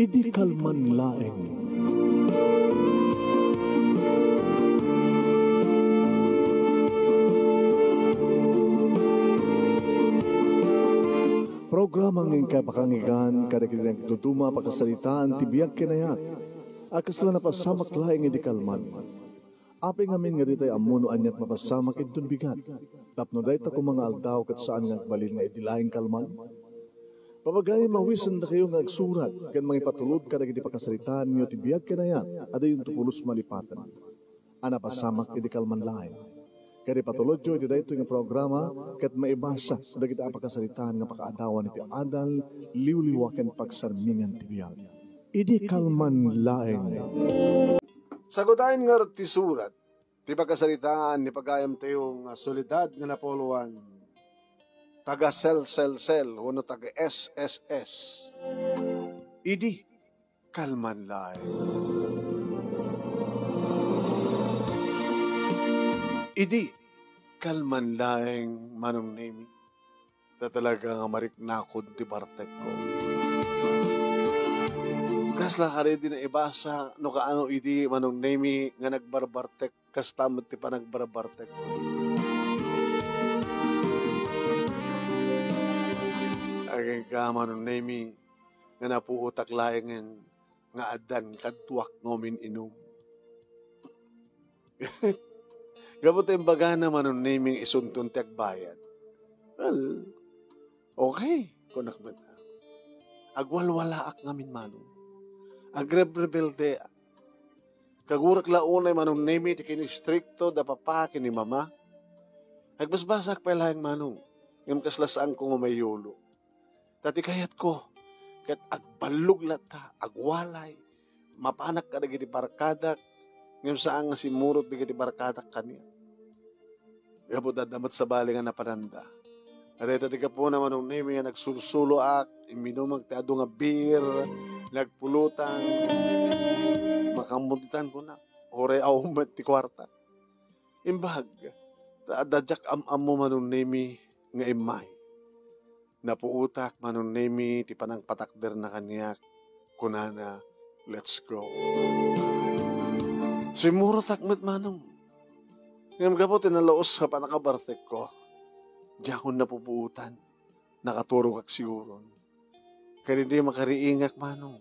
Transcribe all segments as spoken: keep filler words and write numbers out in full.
Idi kalman laeng. Programa nga inkay pakanggan kadagiti nagduduma a pakasaritaan ti biag ken ayat a kasla napasamak laeng idi kalman. Apay ngamin nga ditay ammo no aniat mapasamak inton bigat, tapno dayta koma nga aldaw ket saan nga agbalin nga idi laeng kalman? Papagayam a mawisendakayo nga agsurat ken mangipatulod kadagiti pakasaritaanyo ti biag ken ayat a diyonto pulos malipaten a napasamak idi kalman laeng. Ket ipatulodyo iti daytoy nga programa ket maibasa dagiti a pakasaritaan nga pakaadawan iti adal, liwliwa ken pagsarmingan ti biag. Idi kalman laeng. Sagutaen ngarud ti surat ti pakasaritaan ni pagayamtayo nga Soledad nga Napoleon, taga Sel, Sel, Sel, wenno taga S S S. Idi kalman laeng. Idi kalman laeng, Manong Nemi. Ta talaga nga mariknakon ti bartekko. Kasla kadi ti naibasa no kaano idi, Manong Nemi, nga nagbarbartek, kasta met ti panagbarbartekko. Agingga, Manong Nemi, nga napuotak laengen nga addan kaduak nga umin-inum. Gapu ta imbagana, Manong Nemi, nga isunton ti agbayad. Well, okay, kunak met. Agwalwalaak ngamin, Manong. Agrebrebeldeak. Kagurak la unay, Manong Nemi, ti kinistrikto da papa ken ni mama. Agbasbasaak pay laeng, Manong. Ngem kasla saanko nga mayulo. Ta ti kayatko, ket agballog latta, agwalay, mapanak kadagiti barkadak, ngem saan nga simmurot dagiti barkadak kaniak. Gapu ta adda met sabali nga napananda. Dayta ti gapuna, Manong Nemi, nga nagsulsuloak, imminumak ti adu nga beer, nagpulutan, makammuditan kunak, uray awan met ti kuarta. Imbag, ta adda diak am-ammo, Manong Nemi, nga immay. Napuotak, Manong Nemi, ti panangpatakderna kaniak. Kunana, "Let's go." Simmurotak met, Manong. Ngem gapu ti nalaus a pannakabartekko, diakon napupuotan. Nakaturogak siguron. Ket idi makariingak, Manong,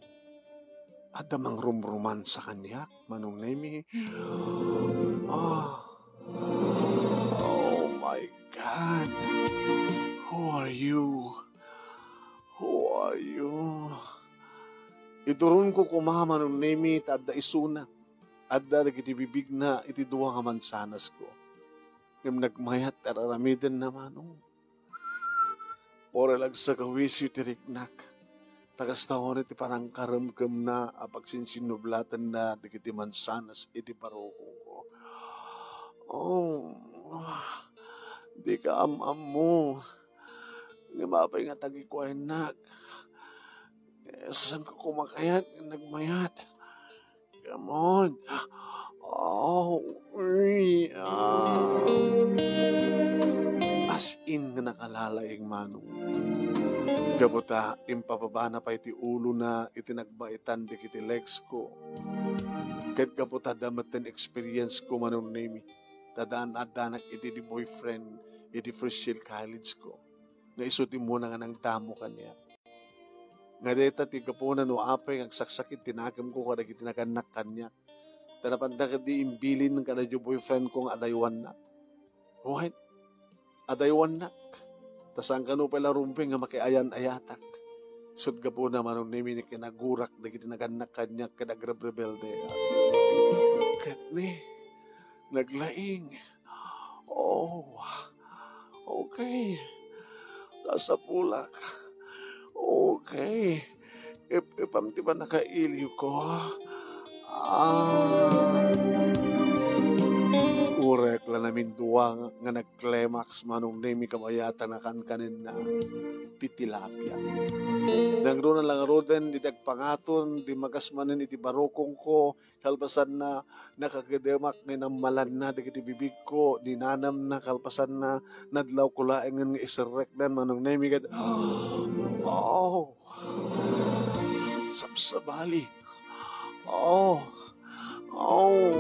adda mangrumromansa kaniak, Manong Nemi. Ah. Oh my God. Who are you? Who are you? Ituronko koma, Manong Nemi, ta adda isuna. Adda dagiti bibigna iti dua nga mansanasko. Ngem nagmayat ti ar-aramidenna, Manong. Uray la agsagawisyo ti riknak, ta kasta unay ti panangkaremkemna a pagsinsinnublatenna dagiti mansanas iti barukongko. Oh, dika am-ammo. Ngem apay nga tagikuennak? Saanko koma kayat nga nagmayat? Come on. Oh, uy, ah. As in nga nakalalaing, Manong. Gapu ta impababana pay ti ulona iti nagbaitan dagiti legs ko. Ket gapu ta adda metten experience ko, Manong Nemi. Ta daan-addanak iti di boyfriend iti first year college ko. Nga isu ti immuna nga nangdamo kaniak. Nga dayta ti gapuna no apay nga agsaksakit ti nakemko kadagiti nagannak kaniak. Ta napanda ketdi imbilin kadagiti boyfriend ko nga adaywannak. Wen, adaywannak. Ta saan kano pay la rumbeng nga makiayan-ayatak. Isut' gapuna, Manong Nemi, nga kinagurak dagiti nagannak kaniak ket agrebrebeldeak. Ket ni, naglaing. Oh, okay. Sasapulak. Okay. Ip-ipam ti pannakailiwko. Ah. Uray la namindua nga nag-climax, Manong Nemi, kabayatan a kankanenna ti tilapia. Nangruna la ngaruden, idi agpangaton, dimmagas manen iti barukongko, kalpasanna, nakakedemak nga inammalanna dagiti bibigko, dinanamna, kalpasanna, nadlawko laengen nga iserrekdan, Manong Nemi, ket, oh! Sabsabali. Oh. Oh.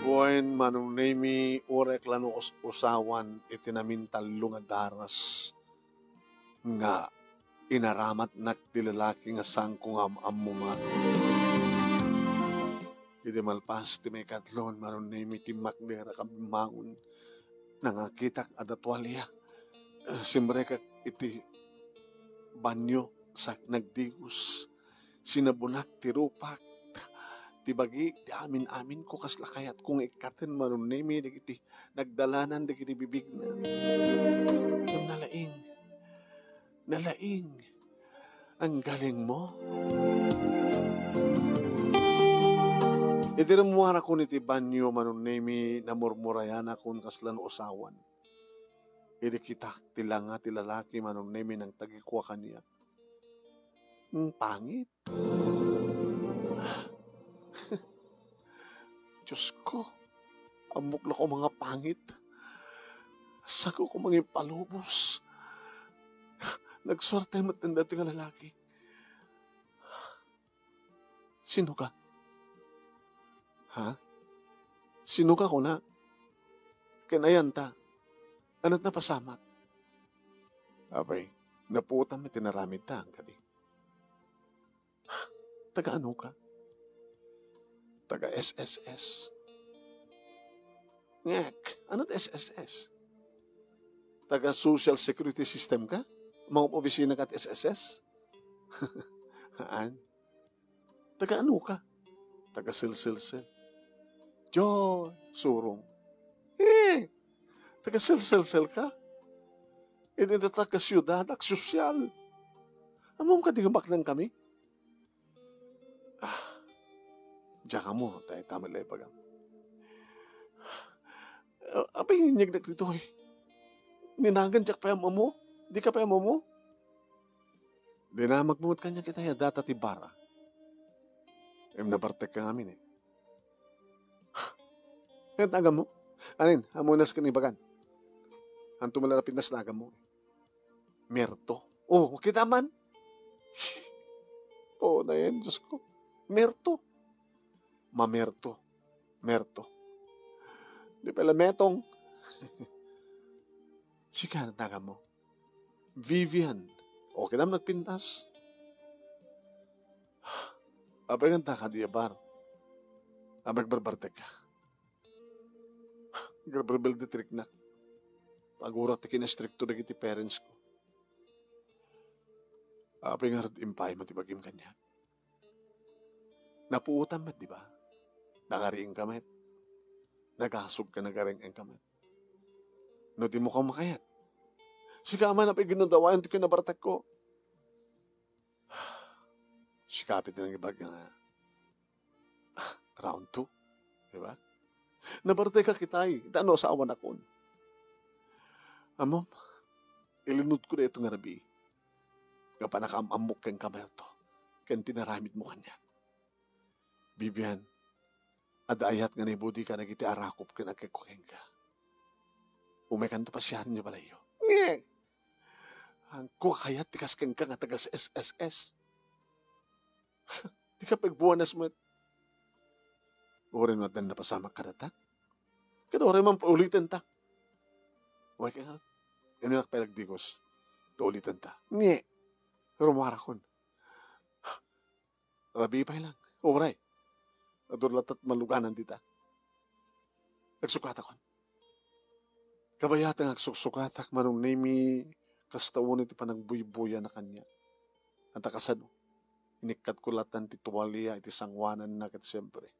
Wen, Manong Nemi, uray la no us-usawan iti namintallo nga daras nga inaramatnak ti lalaki nga saanko nga am-ammo nga. Idi malpas ti maikatlo, Manong Nemi, timmakder a kabimmangon. Nangakitak adda tualia. Simrekak iti banyo, sa nagdigos. Sinabonak ti rupak, ti bagi, ti amin-amin ko, kasla kayatko nga ikkaten, Manong Nemi, dagiti nagdalanan dagiti bibigna. Ngem nalaing, nalaing, ang galing mo. Iti rummuarakon iti banyo, Manong Nemi, namurmurayanakon kasla no usawan. Idi kitak ti langa ti lalaki, Manong Nemi, nangtagikua kaniak. Hmm, pangit. Diyos ko, ammok la ko mangapangit. Saanko ko mangipalubos. Nagsuerte met dayta nga lalaki. Sino ka? Ha? Sino ka, kuna? Ken ayan ta? Ania ti napasamak? Apay, napuotam met ti naramidta, kadi. Taga ano ka? Taga S S S. Ngek, ano ti S S S? Taga Social Security System ka? Mga opisina ka ti S S S? Haan? Taga ano ka? Taga Silsilsil. Diyo, surong. Eh, taga Silsilsil ka? Iti taga siyudad, ak sosyal. Ammom kadi nga baknang kami? Ah, diak ammo, ta ita met la ibagam. Ah, apay nga inyegnak ditoy? Ni nagan diak pay am-ammo? Dika pay am-ammo? Dinamagmo met kaniak itay a data ti bara. Ngem nabartekka ngamin, eh. Ket agammo? Anin, ammonas ken ibagan? Anto met la napintas nga agammo? Merto. Oh, kita man. Shh. Oh, nayen, Diyos ko. Merto. Mamerto. Merto. Di pala metong. Sika, anto agammo? Vivian. O, kinam nagpintas. Apay nga anta kadi a bar? Apay agbarbartek ka? Agreberebel ti triknak. Agurak ti kinastrikto dagiti parents ko. Apay ngarud impaymo ti bagim kaniak? Napuotam met, di ba? Nagariingka met. Nagasogka, nagariingka met. No dimo ka makayat, sika man apay ginadawayan ti kinabartekko. Sika pay ti nangibag nga round two, di ba? Nabartekak itay, ita no asawanakon. Ammom, ilinudko daytoy nga rabii. Nga pannakaam-ammok kenka, Merto, ken ti naramidmo kaniak. Vivian, adda ayat nga naibudika dagiti arakop ken agkekko kenka. Umaykanto pasiaren idiay balayyo. Ngek! Saanko a kayat ti kas kenka nga taga S S S. Dika pagbuanas met. Uray no addan napasamak kadata. Ket uray man paulitenta. Uray ka, inunak pay nagdigos. Paulitenta. Ngek! Rummuarakon. Rabii pay lang. Uray. Adu latta ti maluganan dita. Agsukatakon. Kabayatan nga agsuksukatak, Manong Nemi, kasta unay ti panagbuybuyanak kaniak. Anta kasano? Inikkatko latta ti tuwalia iti sanguananna ket siempre,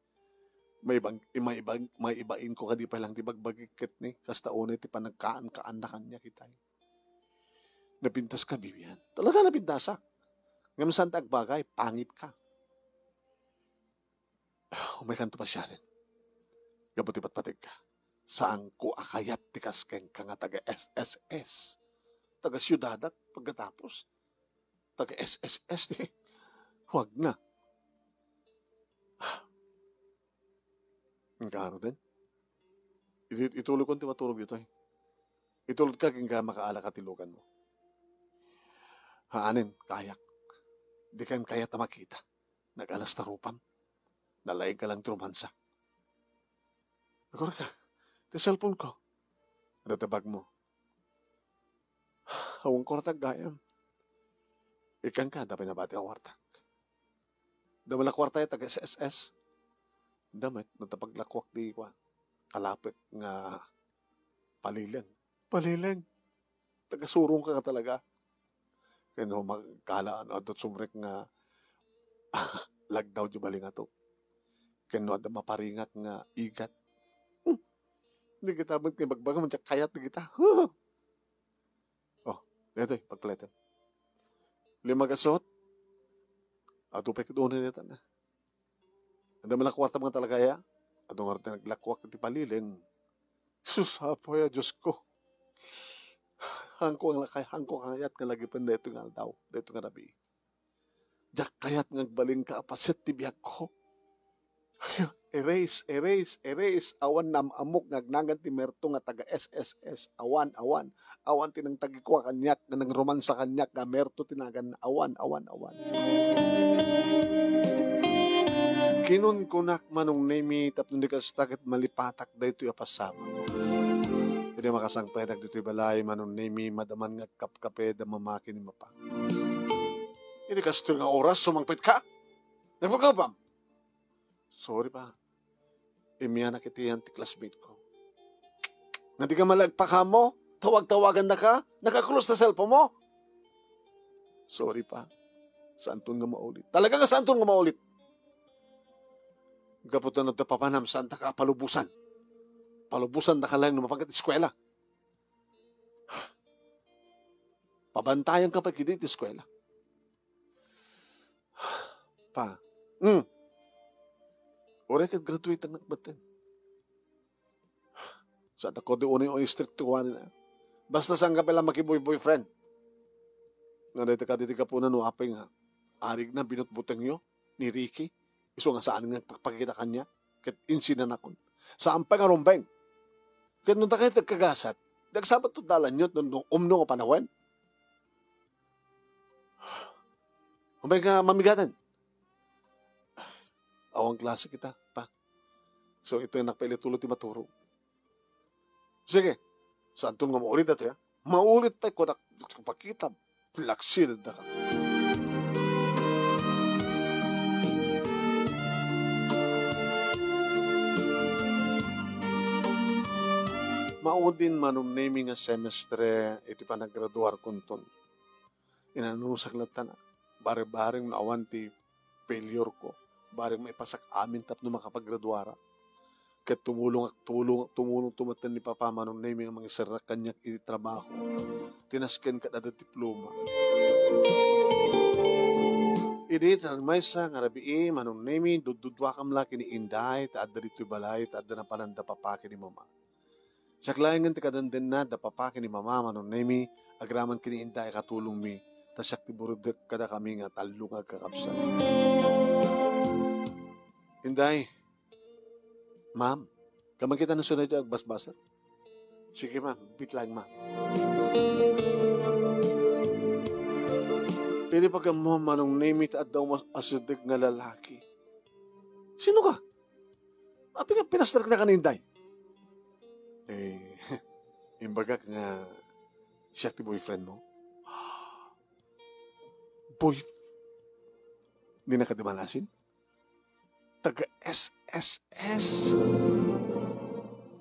maibag-, maibag-, maibainko kadi pay lang ti bagbagik ket ni, kasta unay ti panagkaankaanna kaniak itay. Napintaska, Vivian. Talaga napintasak. Ngem saanta agbagay, pangitka. Umaykanto pasiaren. Gapu ti patpategka. Saanko a kayat ti kas kenka nga taga S S S. Taga siudadak, pagkatapos, taga S S S ti huagna. Inka ngaruden? Iti-, itulokon ti maturog ditoy. Itulodka kenka, makaala ka ti luganmo. Haanen, kayak. Dikan kayat a makita. Nag-alas ta rupam. Nalaingka lang ti romansa. Agurayka, ti cellphone ko. Adda ti bagmo. Awan kuartak gayam. Ikanka, adda pinabati a kuartak. Adda met la kuarta ita, taga S S S. Adda met, no ta paglakuak ti kua, kalapek nga palileng. Palileng. Tagasurong ka nga talaga. Ken no magkala, no, adda sumrek nga lagdaw di balingato. Ken no adda maparingak nga igat. Hmm. Di kita met nga ibagbagam, diak kayat di kita. Oh, daytoy, pagpaletem. Lima gasot. Adu pay ket unay dayta na. Adda met la kuarta nga talaga ya. Adu ngarud ti naglakuak iti palileng. Sus, Apo ya, Diosko. Haanko nga lakay, haanko kayat nga lagipen daytoy nga aldaw, daytoy nga rabii. Diak kayat nga agbalinka a paset ti biagko. Erase, erase, erase. Awan naam-ammok nga agnagan ti Merto nga taga S S S. Awan, awan. Awan ti nangtagikua kaniak, nga nangromansa kaniak nga Merto ti naganna. Awan, awan, awan. Kinunkunak, Manong Nemi, tapno di kasta ket malipatak daytoy a pasama. Idi makasangpetak ditoy balay, Manong Nemi, madaman nga agkapkape da Mama ken ni Papa. Idi kastoy nga oras, sumangpet ka? Nagpagkapam? Sorry, Pa. Immianak iti yan ti classmate ko. Nga di ka man agpakaammo, tawag-tawagan da ka, naka-close ta cellphone mo. Sorry, Pa. Saanton nga maulit. Talaga nga saanton nga maulit. Gapu ta no ta papanam, saanta ka palubosan. Palubosan da ka lang no mapanggep ti eskwela. Pabantayan ka pa kidi ti eskwela. Pa. Hmm. Uray ket graduate ang nagbaten. Sa tako di unay o istrikto kuanen, ah. Basta saan ka pala makiboy-boyfriend. Nga dayta ka diti kapuna no apay nga arig na binutbuteng yo ni Ricky. Isu nga saan nga pagpakita kanya. Ket insinanakon. Saan pa nga rumbeng. Ket no ta kayat agkagasat, di agsabat to dalan yo no, no umno nga panawen. Umbay nga mamigaten. Awan klase kita, Pa. So, ito yung nakpailitulo ti maturo. Sige, saanton nga maulit dati, ha? Maulit pay kunak, pakita, laksidan da ka. Maudin Manong Nemi nga semestre iti panagraduar kunton. Inanusak latta na, bareng-bareng no awan ti failure ko, bareng maipasak amin tapno makapagraduarak. Ket tumulong, tumulong, tumulong tumaten ni Papa Manong Nemi nga mangiserrak kaniak iti trabaho. Tinasken ket adda diploma. Idi ta maysa nga rabii, Manong Nemi, dudduduakam la ken ni Inday, ta adda ditoy balay, ta adda napanan da Papa ken ni Mama. Siak laengen ti kadendenna da Papa ken ni Mama, Manong Nemi, agraman ken ni Inday a katulongmi, ta siak ti buruddek kadakami nga tallo nga agkakabsat. Inday, Ma'am, kaman kita no sunay ti agbasbasar? Sige, ma'am. Bitlang, ma'am. Pwede pa gammo, Manong Nemi, ta adda mas asideg nga lalaki. Sino ka? Apay nga pinaster ka na kan Inday? Eh, imbagak nga siya ti boyfriend mo? Boy... Di na ka di malasin? Taga S S S.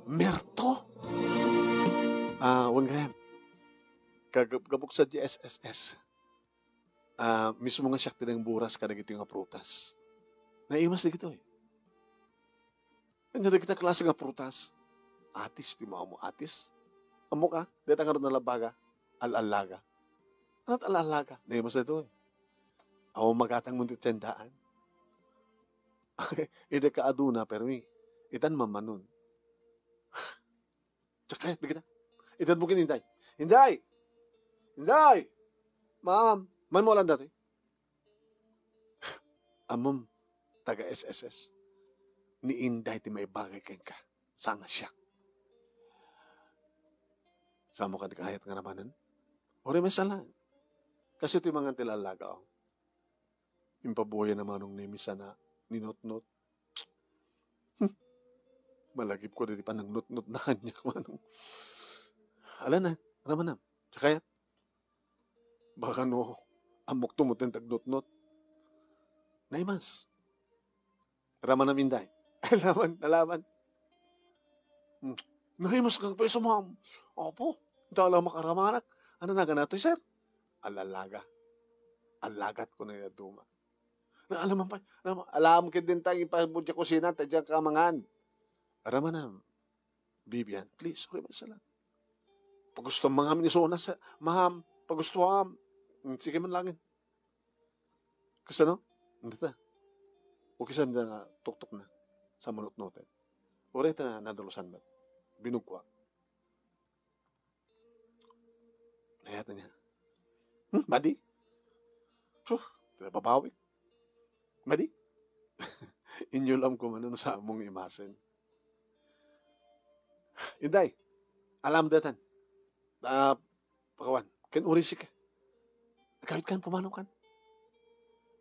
Merto? Ah, wan gayam. Kagab-, gabuksa di S S S. Ah, mismo nga siak ti nangburas kadagiti nga prutas. Naimas dagitoy. Ania dagita klase nga prutas? Atis, di mo ammo atis? Ammo ka? Deta ngarud nalabaga? Al-alaga. Anat al-alaga? Naimas daytoy. Awan magatang mo ti tiendaan. Idi ka aduna, permi. Itan mamanon. Tsaka, di kita. Itan mo kin Inday. Inday! Inday! Ma'am, man mo lang dati. Amom, taga S S S. Ni Inday ti maibagay kenka. Saan nga siak? Saan mo kadi kayat nga ramanen? Uray met sa lang. Kastoy ti mangan ti lallagaw. Impabuya na Manong Nemi sana ninutnot. Hmm. Malagipko daydi panangnutnot na kaniak, Manong. Ala na, ramanam. Sakayat. Baka no, ammokto met ti agnutnot. Naimas. Ramanam, Inday. Alaman, alaman. Hmm. Naimas kang pay sa, ma'am. Opo. Dala makaramanak. Ano na ganatoy, sir? Alallaga. Alagat ko na yung duma. Na alam man pa, alam, alam ka din tayo, ipabuti kusina, ta diyan ka mangan. Ramanam. Vivian, please, uray met sa lang. Pagusto, ma'am, ni Sona sa, ma'am, pagusto, ma'am. Hmm, sige man langin. Kasano? Hindi ta. O kisan da nga tuktok na. Sa manutnoten. Uray ta nadalusan met. Binugwa. Ayat niya. Hmm, madi? Puh, pinababawi. Madi? Inyulam ko man no sa among imasen. Inday, alam datan. Ah, pakawan. Ken urisik. Agawid kan, pumanaw kan.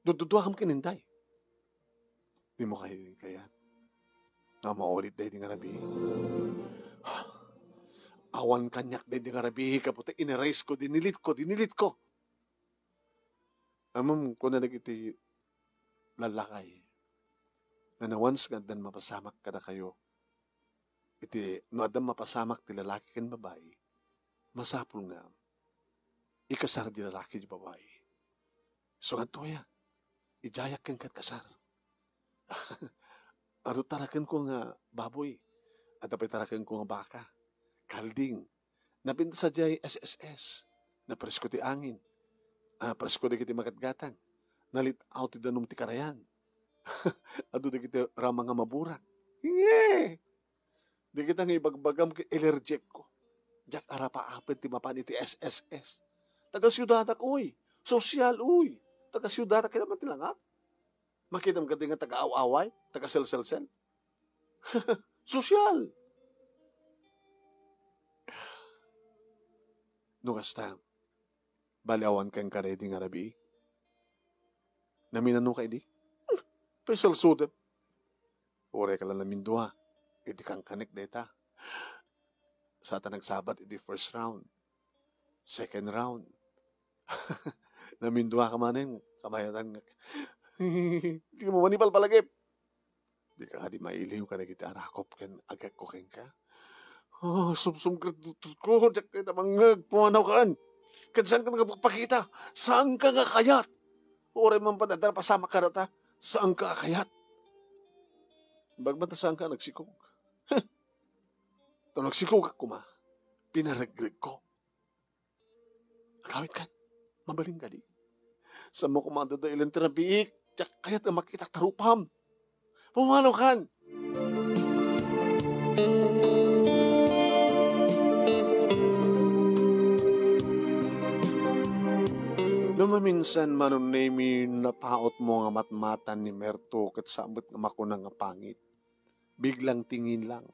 Dududua kam ken Inday. Di mo kay kayat nga maulit daydi nga rabii. Awan kaniak daydi nga rabii, kaputi, inerase ko, dinilit ko, dinilit ko. Amam, kuna dagiti lallakay, nga no once nga addan mapasamak kadakayo, iti, no addan mapasamak ti lalaki ken babai, masapul nga ikasar di lalaki di babai. So, ngadtoya, idiayak kenka ti kasar. Adu tarakenko nga baboy, adda pay tarakenko nga baka, kalding, napintas sadiay S S S, napresko ti angin, ah, napresko dagiti magatgatang, nalit-aw ti danum ti karayan. Adu dagiti rama nga maburak. Nge! Di kita nga ibagbagam ket allergic ko. Diak arapaapet ti mapan iti S S S. Taga siudadak, uy. Sosyal, uy. Taga siudadak, kita man ti langak. Makitam ka di nga taga awaway, taga selselsel. Sosyal. No kasta, bali awan kenka daydi nga rabii. Naminano ka idi? Hmm, paisalsudem. Uray ka la namindua, idi kankanek dayta. Sata nagsabat idi first round, second round. Namindua ka manen, kamayatan nga. Di mo manipal palagip. Di ka kadi mailiw kadagiti arakop ken agekko kenka? Oh, sumsumkret ko, diak kayat a mangngeg, pumanaw kaan. Ket saan ka nga pagpakita? Saan ka nga kayat? Uray man pay adda pasamak kadata, saan ka kayat? Bagbata saan ka nagsikog. Heh! Ta nagsikog ak koma, pinaregreg ko. Agawid kan, mabalin kadi? Saan mo koma adda dailen ti rabiik? Diak kayat a makita ti rupam. Pumanaw kan! No maminsan, Manong Nemi, napaot mo nga matmatan ni Merto ket saan met nga makuna nga pangit. Biglang tingin lang.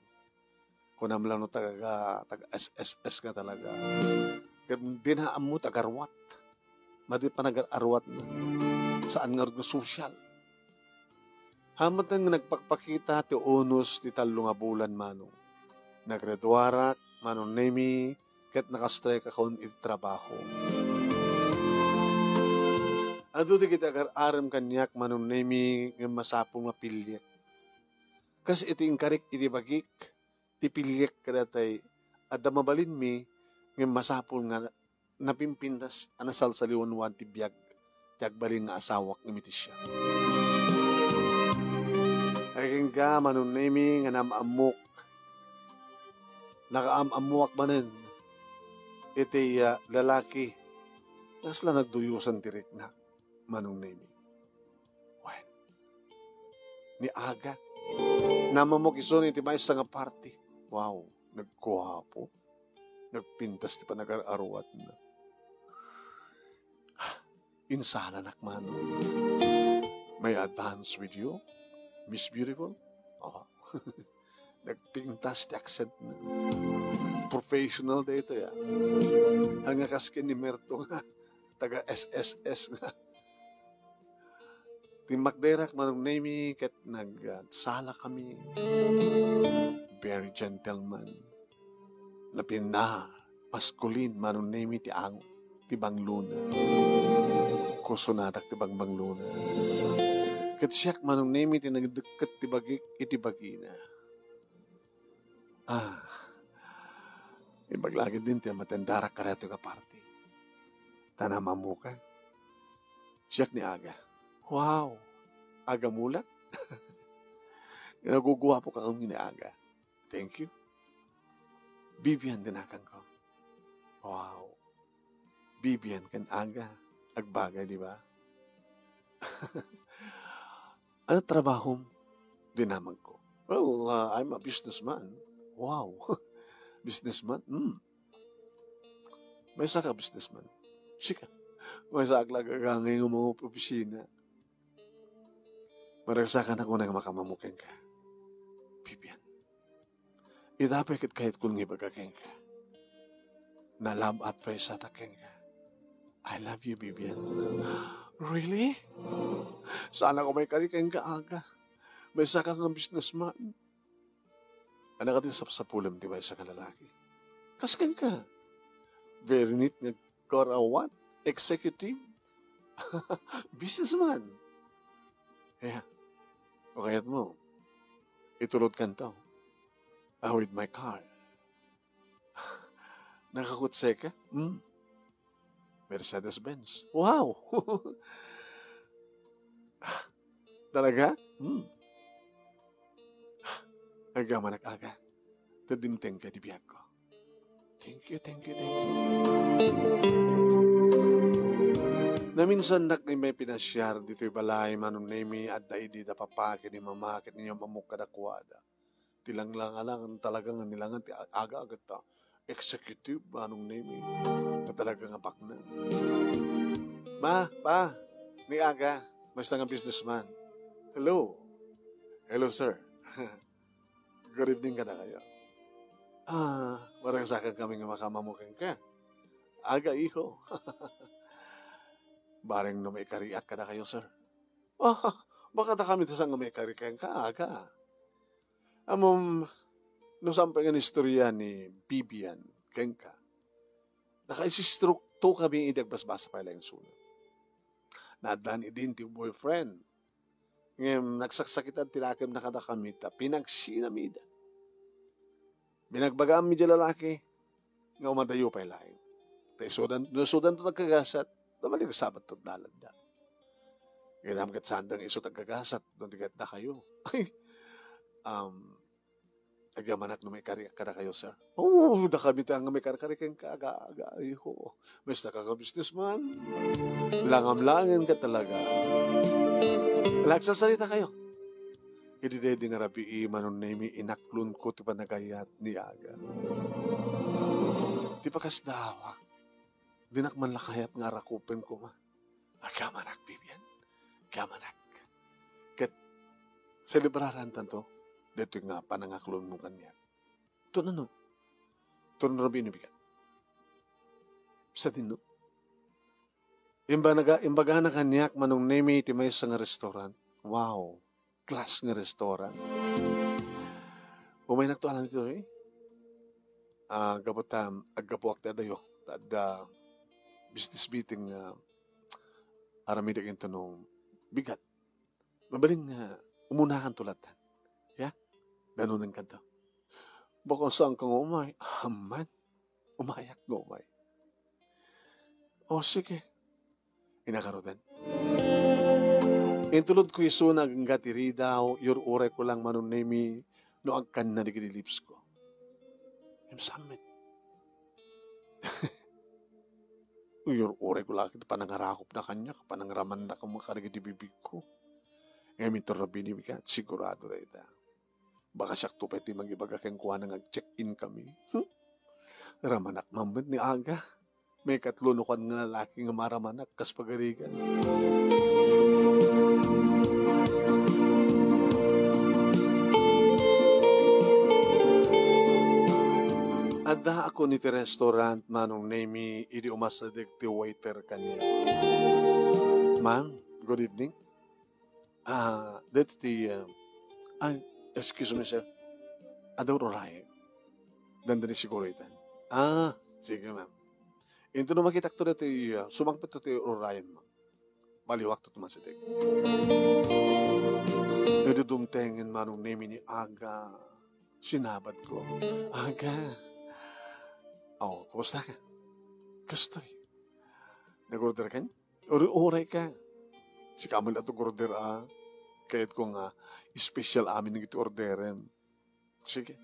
Kunam lang no taga, taga S S S ka talaga. Ket di na ammo ti agarwat. Madi panagar-arwatna. Saan ngarud nga sosyal. Haanten nga nagpakpakita ti unos ti tallo nga bulan, Manong. Nagreduarak, Manong Nemi, ket nakastrike akon iti trabaho. Adu dagiti agar-arem kaniak, Manong Nemi, ngem masapul nga piliek. Kas iti inkarik idi bagik, ti piliek kadata, adda mabalinmi, ngem masapul nga napimpintas a nasalsaliwanwan ti biag ti agbalin nga asawak ngem iti siak. Ay kenka, Manong Nemi, nga naam-ammok. Nakaam-ammoak manen iti, ah, lalaki. Kasla nagduyosan ti riknak, Manong Nemi. Wen, ni aga, naam-ammok isu iti maysa nga party. Wow, nagguapo. Nagpintas ti panagar-arwatna. Insalanak, Manong. May I dance with you, Miss Beautiful? Oh. Nagpintas ti accent na. professional daytoy, ah. Ania kas ken ni Merto nga taga S S S nga. Timmakderak, Manong Nemi, ket nagsalakami. Very gentleman. Napinna, maskulin, Manong Nemi, ti ang-, ti banglona. Kusunadak ti bangbanglona. Ket siak, Manong Nemi, ti nagdekket ti bagik iti bagina. Ah, imbag la ketdin ti matendarak kadaytoy nga party. Ta namamukeng. Siak ni Aga. Wow! Aga Mulat? Naguguapoka ngem ni Aga. Thank you. Vivian ti naganko. Wow! Vivian ken Aga. Agbagay, di ba? Ano trabahom? Dinamagko. Well, uh, I'm a businessman. Wow. Businessman? Hmm. Maysa ka businessman. Sika. Maysa ak la gagangay nga mga opisina. Maragsakan ako nga makamamukeng ka. Vivian. Ita pay ket kayatko nga ibaga kenka. Na-love at first sight ak kenka. I love you, Vivian. Really? Saan ako maikari kenka, Aga? Maysa ka nga businessman. Ania kadi sapsapulem ti maysa nga lalaki? Kas kenka. Very neat nga Kara what? Executive? Businessman. Yeah. O kayat mo, itulod kanto. Ah, with my car. Nakakutse ka? Hmm? Mercedes-Benz. Wow! Talaga? Hmm. Agyamanak, Aga. Ta dimteng ka di biagko. Thank you, thank you, thank you. Naminsan nak ni may pinasiar ditoy balay, Manong Nemi, adda idi da papa ken ni mama ken ni Mamuk kadakuada. Ti langlangalangan talaga nga nilangan ti aga-aga ta. Executive, Manong Nemi. Nga talaga nga bakna. Ma, pa, ni Aga, maysa nga businessman. Hello. Hello, sir. Good evening kadakayo. Ah, maragsakan kami nga makamamukeng ka. Aga, iho. Bareng no maikariak kadakayo, sir. Ah, baka dakami ti saan nga maikari kenka, Aga. Ammom, no saan pay nga inistorya ni Vivian kenka. Nakaisistroke to kami idi agbasbasa pay la isu. Naaddan idin ti boyfriend. Ngem nagsaksakitan ti lakemna kadakami ta pinagsinamida. Binagbagaam idiay lalaki nga umadayo pay laeng. Ta isudan, no isudanto ti agkagasat, ta maligsabetto ti dalanna. Ngem ket saanda nga isu ti agkagasat, no di ket dakayo. Um, agyamanak no maikari kadakayo, sir. Oo, dakami ti nga maikari kenka, aga, aga, iho. Maysa ka nga businessman. Langamlangen ka talaga. Nagsasalita kayo. Idi daydi nga rabii, Manong Nemi, inaklonko ti panagayat ni Aga. Ti pakasdawak, dinak man la kayat nga arakupen koma. Agyamanak, Vivian. Agyamanak. Ket selebrarantanto daytoy nga panangaklonmo kaniak. Ton ano? Ton rabii ni bigat. Sadino? Imbanaga-, imbagana kaniak, Manong Nemi, iti maysa nga restaurant. Wow. Class nga restaurant. Umaynak to alan ditoy. Ah, gapu ta, aggapuak ti adayo. Ta adda business meeting nga aramidek intono bigat. Mabalin nga umunakanto latta. Ya? Danonenkanto. Baka saanka nga umay. Amman. Umayak nga umay. O, sige. Inakarutan. Intulodko isuna agingga ti ridaw, iyur-urayko lang, Manong Nemi, no agkanna dagiti lips ko. Ngem saan met. Iyur-urayko la iti panangarakupna kaniak, panangaramanna koma kadagiti bibigko. Ngem inton rabii ni bigat, sigurado dayta. Baka siakto pay ti mangibaga kenkuana nga ag-check-in kami. Hmm? Ramanak man met ni Aga. Maikatlo no kuan nga lalaki nga maramanak kas pagarigan. Addaakon iti restaurant, Manong Nemy, idi umasideg ti waiter kaniak. Ma'am, good evening. Ah, daytoy ti, ah, ay, excuse me, sir. Adda rurayen. Dandani siguro itan. Ah, sige, ma'am. Inton no makitakto daytoy, ah, sumangpetto ti rurayen, ma'am. Maliwakto ti umasideg. Idi dumtengen Manong Nemy ni Aga, sinabadko. Aga. Oh, kumusta ka? Kastoy. Nag-order ka? Uri-uri ka. Sika man latta nag-order, ah. Kayatko nga special amin nga iti orderem. Sige.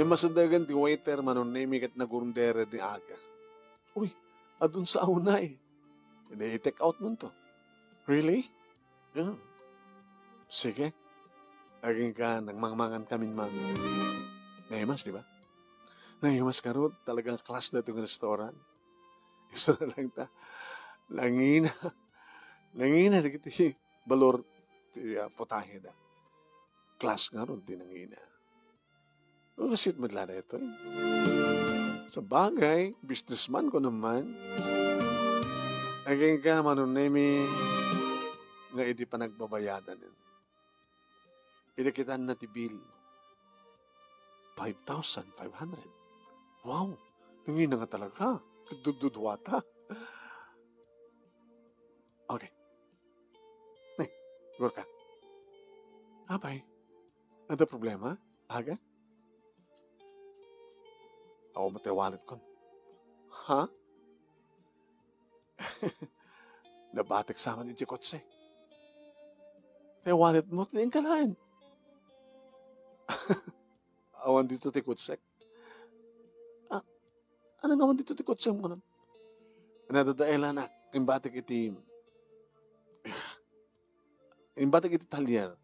Immasidegen ti waiter, Manong Nemy, ket nag-order ni Aga. Uy, adun sa unay. Iti take out man to. Really? Yeah. Sige. Agingga, nagmangmangan kami, ma'am. Naimas, di ba? Naimas karud, talagang class na itong restaurant. Isu na lang ta. Langina. Langina, dagiti balor ti, ah, putahe da. Class ngarud ti nangina. Usit met la daytoy. Sabagay, businessman ko naman. Agingga, Manong Nemy, nga idi panagbabayadan. Idi kitanna ti bill, five thousand five hundred. Wow! Nangina nga talaga. Dudduduata. Okay. Eh, gurka. Apay, adda problema? Aga? Awan met wallet ko. Ha? Nabatek sa man iti kotse. Ti wallet mo, ti ingkalaen. Awan dito ti kotsek. Ah, ano nga awan dito ti kotsek mo, kunam? Nadadaelanak, imbatik iti, imbatik iti talyer.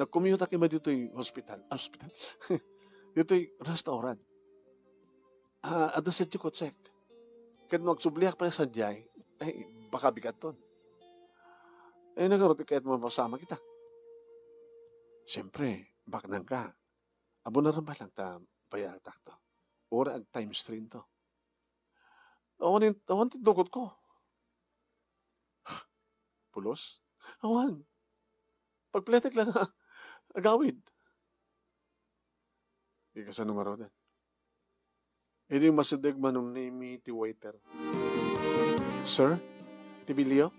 Nagkumyutak ima ditoy hospital. Ah, hospital. Ditoy restaurant. Ah, adda sadiay kotsek. Ket no agsubliak pay sadiay, ay, baka bigatton. Eh, nagaro ti kayat mo mapasama kita. Siyempre, baknang ka. Abunaran pay lang ta bayadak to. Ura ag times three to. Awan in-, awan ti dugot ko. Pulos? Awan. Pagpletek lang, agawid. Ikasano ngaruden? Idi masideg Manong Nemy ti waiter. Sir, ti bilyo?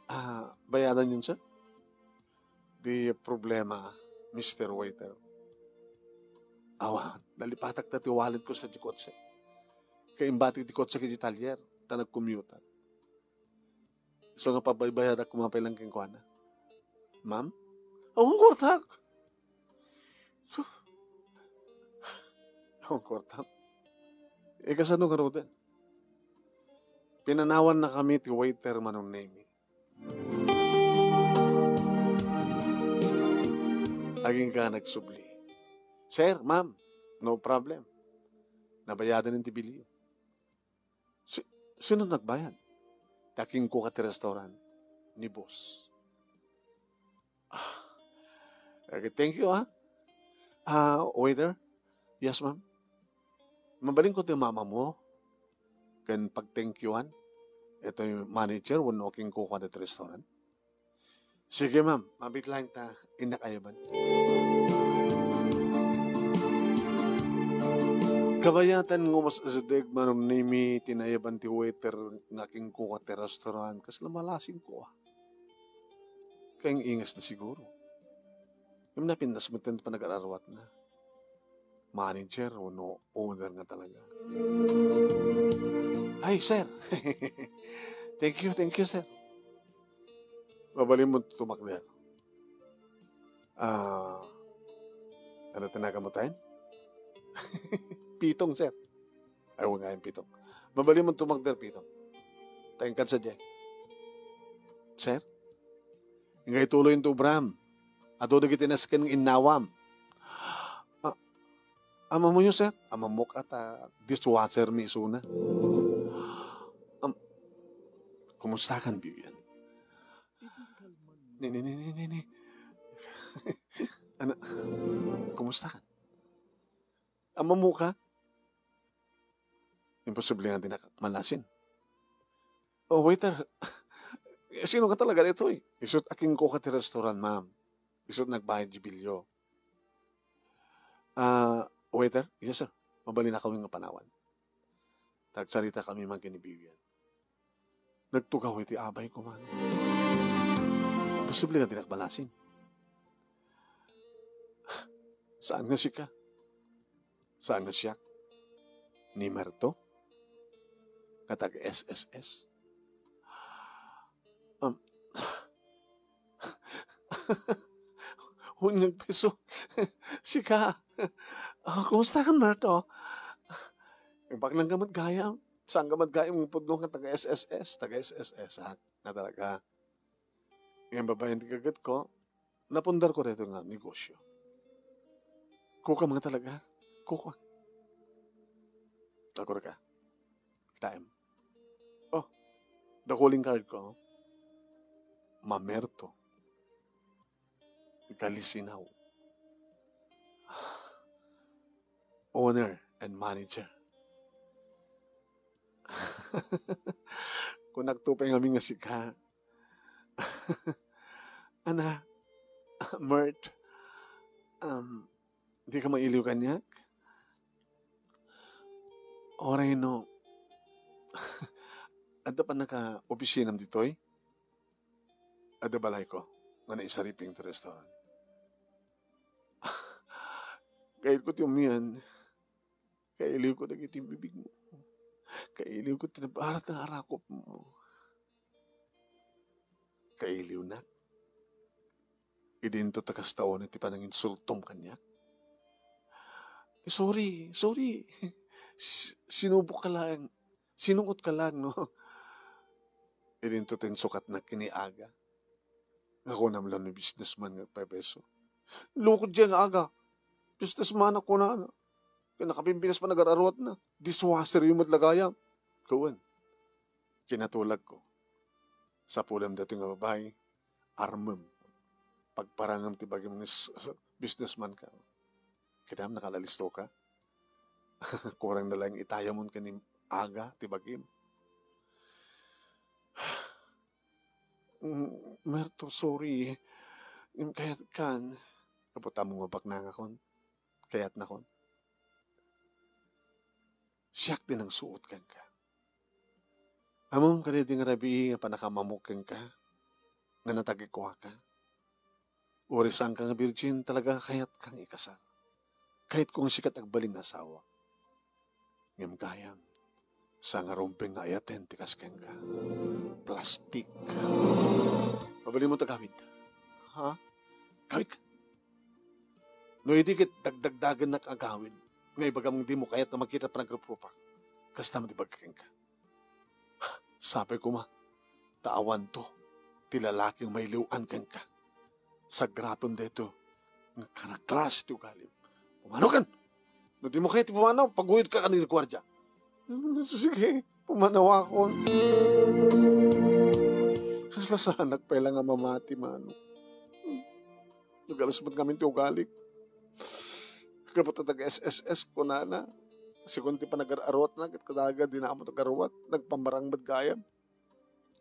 Ah, bayadan yun, sir? Di problema, Mister Waiter. Awa, nalipatak ta ti wallet ko sa di kotse. Kaimbati ti kotse iti talyer, ta nagkumyuta. So nga pabaybayadak koma pay lang kenkuana. Ma'am? Awan kuartak! So, awan kuartak. Ikasano ngaruden? Pinanawan na kami ti waiter Manong Nemy. Agingga nagsubli. Sir, ma'am, no problem. Nabayadan ti bilyo. Si-, sino nagbayad? Ti akingkuka ti restaurant ni boss. Ah, okay, thank you, ah. Ah, waiter? Yes, ma'am. Mabalinko ti mama mo ken pagthankyuan itoy manager wenno akingkuka ditoy restaurant? Sige, ma'am. Mabiit lang ta innak ayaban. Kabayatan nga umas-asideg Manong Nemy ti nayaban ti waiter nga akingkuka ti restaurant, kasla malasingko, ah. Kaing-ingas na siguro. Ngem napintas met ti panag-ar-arwatna. Manager wenno owner nga talaga. Ay, sir. Thank you, thank you, sir. Mabalin mo tumakder. Ah, ano tinagan mo tayo? Pitong, sir. Ay, huwag nga yung pitong. Mabalin mo tumakder, pitong. Tayong kansa dyan. Sir? Ingay tuloy yung tubram. Adu dagiti nasken nga innawam. Ah, amamoyo, sir? Amamok at, ah, dishwasher mi isuna. Am, kumusta kan, Vivian? Ni, ni, ni, ni, ni, ni. Ano? Kumusta kan? Mamuka? Imposible nga dinak manasin. "Oh, waiter, sino ka talaga ditoy?" "Isut' a kingkuka ti restaurant, ma'am. Isut' nagbayad ti bilyo." "Ah, waiter?" "Yes, sir. Mabalinakami nga panawan." Tagsaritakami man ken ni Vivian. Nagtugaw iti abayko man. Imposible nga dinak manasin. Saan nga sika? Saan nga siak? Ni Merto? Nga taga S S S? Um, Wen nga agpeso. Sika. Ah, kumusta ka, Merto? Baknang ka met gayam. Saan ka met gayam nga pudno nga taga S S S? Taga S S S, ha? Nga talaga. Nga babaen ti gaget ko, napundar ko dito nga negosyo. Kuka mga talaga. Kuka. Ako ka. Time. Oh, the calling card ko. Mamerto. Galisinaw. Owner and manager. Kung nagtupay ngamin nga sika. Ana, Mert, um, di ka mailiw kaniak? Uray no, adda pa naka opisinam ditoy? Adda balayko nga naisariping ti restaurant. Kayatko ti umian. Kailiwko dagiti bibigmo. Kailiwko ti nabarat nga arakupmo. Kailiwnak. Idinto ta kasta unay ti pananginsultom kaniak. Sorry, sorry. S-, sinubok ka lang. Sinungot ka lang, no? Idinto ta insukatnak ken ni Aga. Nga kunam lang ni businessman nga agpepeso. Lukod diay nga Aga. Businessman a kunana. Ken nakabimbinas pa nagaruruatna. Dishwasher met la gayam. Kawan. Kinatulagko. Sapulem daytoy nga babai, armem. Pagparangem ti bagim nga s-, s-, businessman ka. Kitaem, nakalalisto ka. Kurang na lang itayamon ken ni Aga ti bagim. Mm, Merto, sorry. Kayatkan. Apo, tammo nga baknangakon. Kayatnakon. Siak ti nangsuot kenka. Ammom kadi di nga rabii nga pannakamamok kenka, nga natagikuaka? Uray saanka nga virgin, talaga kayatkang ikasar. Kayatko nga sika ti agbalin nga asawa. Ngem gayam, saan nga rumbeng nga ayaten ti kas kenka. Plastik. Mabalinmo ti agawid. Ha? Kawit ka? No idi ket dagdagdagennak agawid, nga ibagam nga dimo kayat nga makita panagrupropak, kasta met ti ibagak kenka. Sapay koma, ta awanto ti lalaki nga mailiw-an kenka. Sagrapem daytoy nga karaklase ti ugalim. Pumanokan! No dimo kayat ti pumanaw, paguyodka kadagiti guardia. Sige, pumanawakon. Kasla saanak pay la nga mamati, Manong. Nagalas met ngamin ti ugalik. Gapu ta taga-S S S, kunana. Sigun ti panagar-aruatna, ket kadaga, dina ammo nagaruat. Nagpamarang met gayam.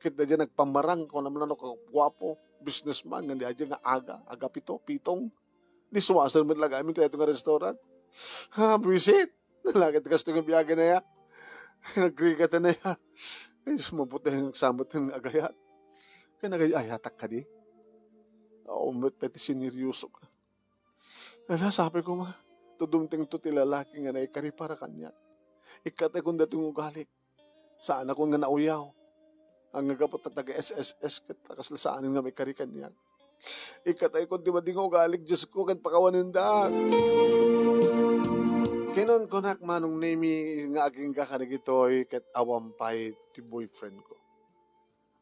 Ket daydiay nagpamarang, kunam la no kaguapo, businessman, nga daydiay nga Aga, Agapito, Pitong. Dishwasher met la gayam iti daytoy nga restaurant. Ha, buisit! Nalagad kastoy nga biagen aya. Nagrigatan aya. Ay, sumabot aya nga agsamet nga agayat. Ken agay-ayatak kadi? Awan met pay ti sineryosok. Ala, sapay koma, ta dumtengto ti lalaki nga naikari para kaniak. Ikkataykon daytoy nga ugalik. Saanakon nga nauyaw. Nga gapu ta taga-S S S ket ta kasla saanen nga maikari kaniak. Ikkataykon ti madi nga ugalik, Diosko, ket pakawanendak. Kinunkunak, Manong Nemy, nga agingga kadagitoy ket awan pay ti boyfriend ko.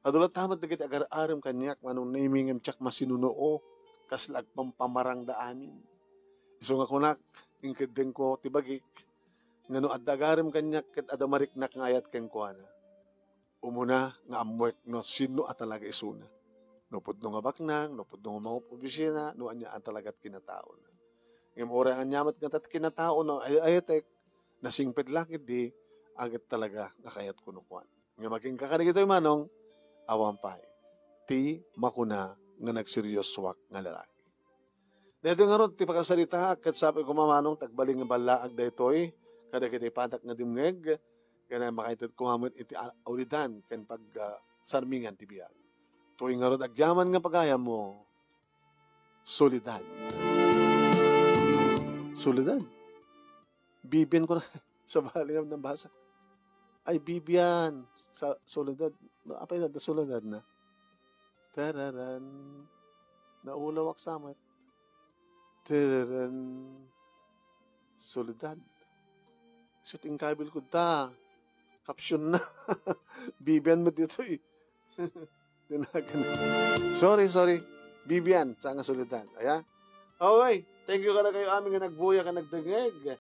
Adu latta met dagiti agar-arem kaniak, Manong Nemy, ngem diak masinunuo, kasla agpampamarangda amin. Isu nga kunak, inkeddengko ti bagik, nga no adda agarem kaniak ket adda mariknak nga ayat kenkuana, umuna nga ammoek no sinno a talaga isuna. No pudno nga baknang, no pudno nga mangup-obisina, no ania a talaga ti kinataona. Ngem uray ania met nga tat kinatao no ay-ayatek, nasingpet la ketdi, aget talaga nga kayatko no kuan. Ngem agingga kadagitoy manong, awan pay. Ti makuna nga nagseriosoak nga lalaki. Daytoy ngarud ti pakasaritaak ket sapay koma manong ti agbalin nga ballaag daytoy kadagiti ipatak nga dimngeg, ken makaited koma met iti a-, ulidan ken pag-, ah, sarmingan ti biag. Toy ngarud agyaman nga pagayammo, Soledad. Soledad. Bibian ko na, sabali nga nabasa. Ay, Bibian. Sa Soledad. Apay na, Soledad na. Tararan. Naulawak sa met. Tararan. Soledad. Sut, inkabil ko ta. Caption na. Bibian met ditoy. Tinagan. Sorry, sorry. Bibian, sa nga Soledad. Aya? Okay. Thank you kadakayo amin nga nagbuya ken nagdengngeg.